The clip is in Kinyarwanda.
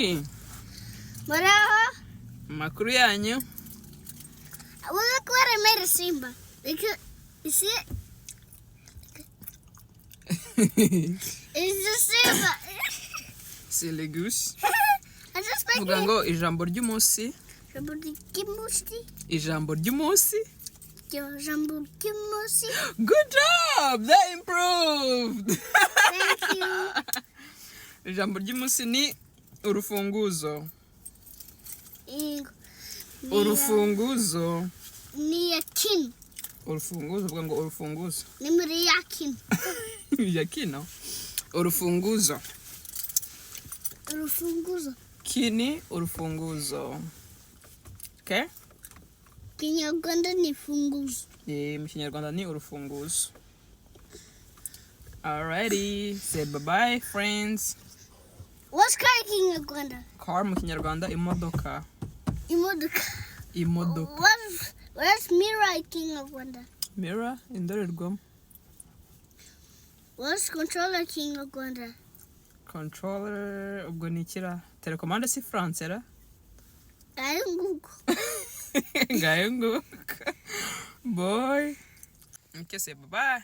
Muraho. Amakuru yanyu? Well, look what I made of Simba. Look, you see it? It's the Simba. C'est goose. I just make Vuga it. Ngo ijambo ry'umunsi. Jambo ry'umunsi. Ijambo ry'umunsi. Jambo ry'umunsi. Good job, that improved. Thank you. Ijambo ry'umunsi ni urufunguzo. Ingo. Urufunguzo. Ni ya kino. Urufunguzo, uvuga ngo urufunguzo. Ni muri ya kino. Ya kino, urufunguzo. Urufunguzo. Kini urufunguzo, okay. Kinyarwanda ni funguzo. Eh, mu Kinyarwanda ni urufunguzo. Alrighty, say bye bye, friends. What's car in Kinyarwanda? Car mu Kinyarwanda, imodoka. Imodoka. Imodoka. What's mirror in Kinyarwanda? Mirror, indorerwamo. What's controller Kinyarwanda? Controller ubwo ni ikira télécommande, si français ra? Ayo nguko. Ngayo nguko boy. Okay, say bye bye.